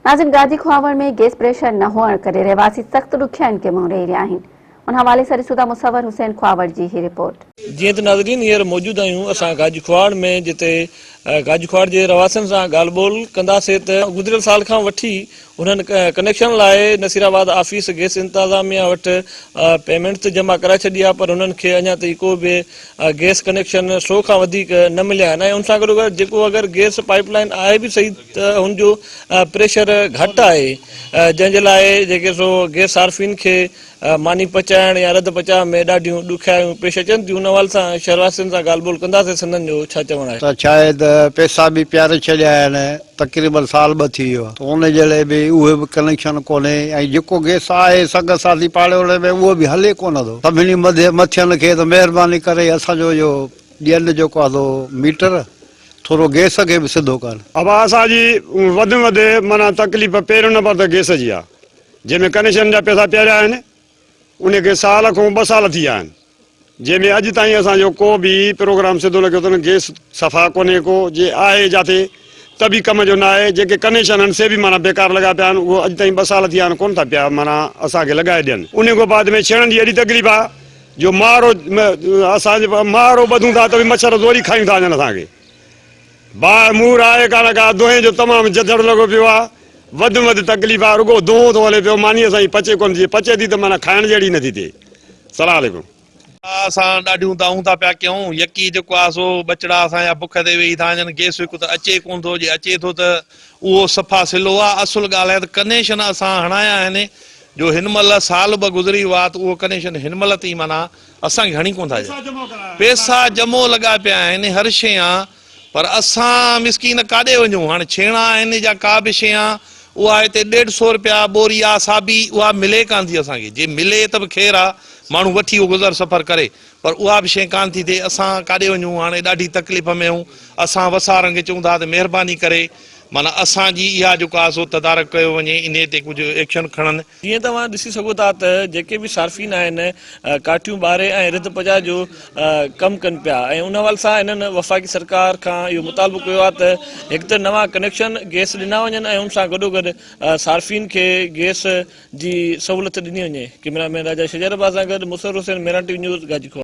ناظرين Gaji Khuhawar ۾ gas pressure نه هئڻ ڪري رهواسي سخت ڏکيائين کي منهن ڏئي رهيا آهن ان حوالي سان ڏسون ٿا مصور حسين کهاوڙ جي هي رپورٽ. جيئن ته ناظرين هينئر موجود آهيون اسان گاجي کهاوڙ ۾ جتي گاجي کهاوڙ جي رهواسين سان ڳالهه ٻولهه ڪنداسين ته گذريل سال کان وٺي انهن ڪنيڪشن لاء نصير آباد آفيس گيس انتظاميا وٽ پيمينٽ ته جمع ڪرائي ڇڏي آهي پر انهن کي اڃا تائين ڪو به گيس ڪنيڪشن سو کان وڌيڪ نه مليا آهن ۽ ان سان گڏوگڏ جيڪو اگر گيس پائيپ لائين آهي به صحيح ته ان جو پريشر گهٽ آهي جنهن جي لاء جيڪي سو گيس صارفين کي ماني پچائڻ يا رڌ پچاء ۾ ڏاڍيون ڏکيائيون پيش اچن ٿيون ان حوالي سان شهرواسين سان ڳالهه ٻولهه ڪنداسين سندن جو ڇا چوڻ آهي. ته شايد پئسا به پياري ڇڏيا آهن تقريبن سال ٻه ٿي ويو آهي ته ان جي لاء به اهي به ڪنيڪشن ڪونهي ۽ جيڪو گئس آهي سنگ ساٿي پاڙي وڙي ۾ اهو به هلي ڪونه ٿو سڀني مڌي مٿين کي ته مهرباني ڪري اسان جو اهو ڏين جيڪو آهي سو ميٽر ٿورو گئس کي به سڌو ڪن. ابا اسان جي وڌ ۾ وڌ معنيٰ تڪليف پهريون نمبر ته گئس جي آهي جنهن ۾ ڪنيڪشن جا پئسا پياريا آهن ان کي سال کان ٻه سال ٿي ويا آهن جنهن ۾ اڄ تائين اسان جو ڪو به پروگرام سڌو نه ڪيو اٿن گيس صفا ڪونهي ڪو جي آهي جاٿي ته به ڪم جو نه آهي جيڪي ڪنيڪشن آهن سي به معنيٰ بيڪار لڳا پيا آهن اهو اڄ تائين ٻه سال ٿي ويا آهن ڪونه ٿا پيا معنيٰ اسان کي لڳائي ڏين ان کان بعد ۾ ڇيڻن جي ايڏي تڪليف آهي جو مارو اسان مارو ٻڌون ٿا ته به مڇر زوري کائيون ٿا وڃن اسان کي باهه مور آهي ڪانه ڪا دونهين جو تمام جڌڙ لڳو پيو آهي وڌ ۾ وڌ تڪليف آهي رڳو دونهون ٿو هلي پيو ماني اسان جي پچي ڪونه ٿي پچي ٿي ته معنيٰ کائڻ جهڙي نٿي ٿئي سلام عليڪم. اسان ڏاڍيون دانهون ٿا پيا ڪيون يڪي جيڪو آهي سو ٻچڙا اسان جا بک تي ويهي ٿا وڃن گيس هڪ ته اچي ڪونه ٿو جي اچي ٿو ته اهو صفا سلو آهي اصل ڳالهه آهي ته ڪنيشن اسان هڻايا آهن جو هن مهل سال ٻه گذري ويو آهي ته اهو ڪنيشن هن مهل تائين معنيٰ اسان کي هڻي ڪونه ٿا ڏين. پئسا جمعو لڳا پيا آهن هر شيء آ پر اسان مسڪين ڪاڏي وڃون هاڻ ڇيڻا آهن يا ڪا به شيء آ اها هتي ڏيڍ سو رپيا ٻوري آ سا به اها ملي ڪانه ٿي اسان کي جي ملي ته به خير آ ماڻهو وٺي اهو گذر سفر ڪري پر اها به شيء ڪانه ٿي ٿئي اسان ڪاڏي وڃون هاڻي ڏاڍي تڪليف ۾ آهيون اسان وسارن کي چئون ٿا ته مهرباني ڪري معنيٰ اسان جي اها جيڪو آ سو تدارڪ ڪيو وڃي انهي تي ڪجهه ايڪشن کڻن. جيئن توهان ڏسي سگهو ٿا ته جيڪي به صارفين آهن ڪاٺيون ٻاري ۽ رڌ پچاء جو ڪم ڪن پيا ۽ ان حوالي سان هنن وفاقي سرڪار کان اهو مطالبو ڪيو آهي ته هڪ ته نوان ڪنيڪشن گئس ڏنا وڃن ۽ ان سان گڏوگڏ صارفين کي گئس جي سهولت ڏني وڃي ڪئميرا مين راجا شجر عباس سان گڏ Musawar Hussain Mehran T V news Gaji Khowar.